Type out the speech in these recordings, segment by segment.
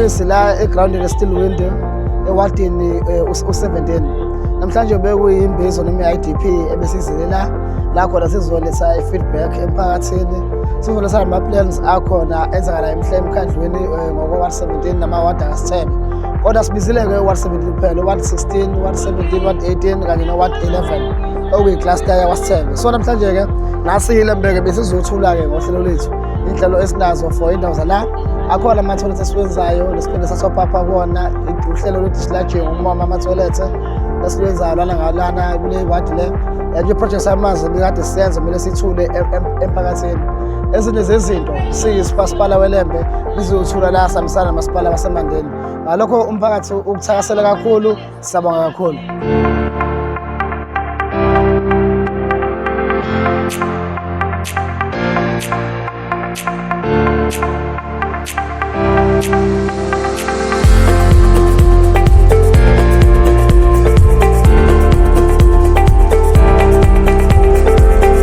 Namhlanje sila egroundini e-Still Wind ewadini u-17. Namhlanje bekuyimbizo noma i-IDP ebesizile la la khona sizoletha i-feedback emphakathini, sizoletha nama-plans akhona enzakalayo emhla emkhandlwini ngokwe-ward 17 nama-ward akaSithebe. Kodwa sibizile-ke u-ward 17 kuphela, u-ward 16, ward 17, ward 18 kanye no-ward 11 okuyi-cluster yakwaSithebe. So namhlanje-ke nasiyile mbeke besizothula-ke ngohlelo lethu, iy'nhlelo esinazo for indawo zala. Akhona ama-toilet esiwenzayo nesiphinde sa-top-up kuwona uhlelo lwe-dislodging ukumoma ama-toilet esilwenzayo lana ngalana kule wadi le. And i-project yamanzi ebikade siyenza kumele siyithule emphakathini. Ezinye zezinto siyisimasipala weLembe bizothula la sihambisana nomasipala waseMandeni. Ngalokho umphakathi ukuthakasela kakhulu, siyabonga kakhulu.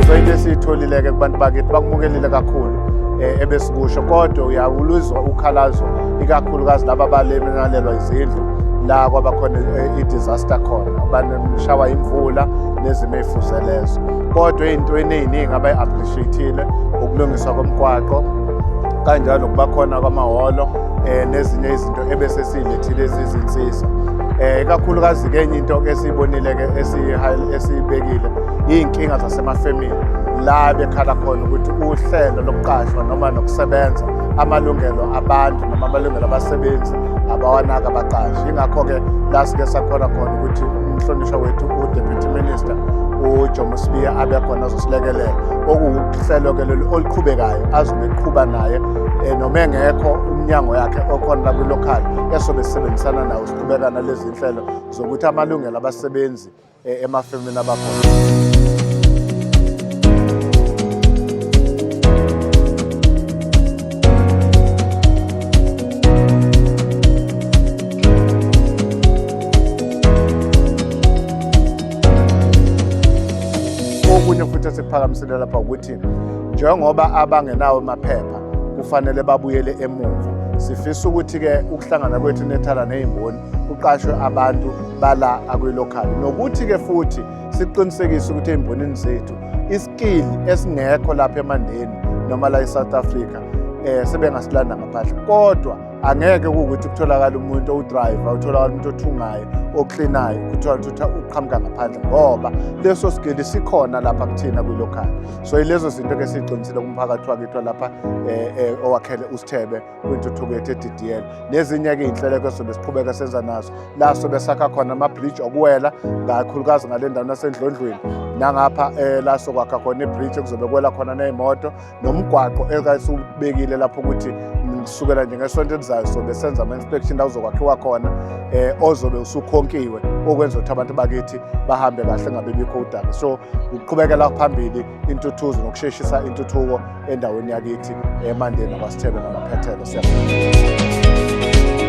So into esiyitholile-ke kubantu bakithi bakumukelile kakhulu ebesikusho, kodwa uyawuluzwa ukhalazo ikakhulukazi laba abalemenalelwa izindlu la kwabakhona i-disaster khona, baneshawa imvula nezimo ey'fuze lezo. Kodwa ey'ntweni ey'ningi abayi-appreciate-ile ukulungiswa komgwaqo, kanjalo nokuba khona kwamahholo nezinye izinto ebese siyilethile ezizinsiza. Ikakhulukazi-ke enye into esiyibonile-ke esiyibekile iy'nkinga zasemafemini la bekhala khona ukuthi uhlelo lokuqashwa noma nokusebenza amalungelo abantu noma amalungelo abasebenzi abawanaki abaqashi. Yingakho-ke la sike sakhona khona ukuthi umhlonishwa wethu u-Deputy Minister uJomo Sibiya abe khona azosilekelela, okuwuhlelo-ke lolu oluqhubekayo azobe eqhuba naye noma engekho umnyango yakhe okhona la kwi-local esobe sisebenzisana nawo siqhubeka nalezi nhlelo zokuthi amalungelo abasebenzi emafemini abakhona. Okunye futhi esikuphakamisile lapha ukuthi njengoba abangenawo amaphepha kufanele babuyele emuva, sifisa ukuthi-ke ukuhlangana kwethu nethala ney'mboni kuqashwe abantu bala akwilokhali, nokuthi-ke futhi siqinisekise ukuthi ey'mbonini zethu iskili esingekho lapha eMandeni noma la e-South Africa sebengasilanda ngaphandle. Kodwa angeke kuwukuthi kutholakala umuntu owudriver, utholakala umuntu othungayo, oklinayo, kutholakala ukuthi uqhamuka ngaphandle, ngoba leso skili sikhona lapha kuthina kwilokhali. So yilezo zinto-ke siyiqinisile kumphakathi wakithi walapha owakhele uSithebe kwintuthuko yethu e-DDL, nezinye-ke iy'nhleleko esobe siqhubeka senza nazo la sobe sakha khona ama-bridge okuwela kakhulukazi ngale ndawo nasendlondlweni, nangapha la sokwakha khona i-bridge ekuzobe kuwela khona ney'moto, nomgwaqo ekasiwubekile lapho ukuthi kusukela nje ngesonto elizayo sobe senza ama-inspection la uzokwakhiwa khona ozobe usukhonkiwe, okwenza ukuthi abantu bakithi bahambe kahle ngabe bikho udaba. So ukuqhubekela phambili intuthuzo nokusheshisa intuthuko endaweni yakithi eMandeni nakwaSithebe namaphethelo. Siyabonga.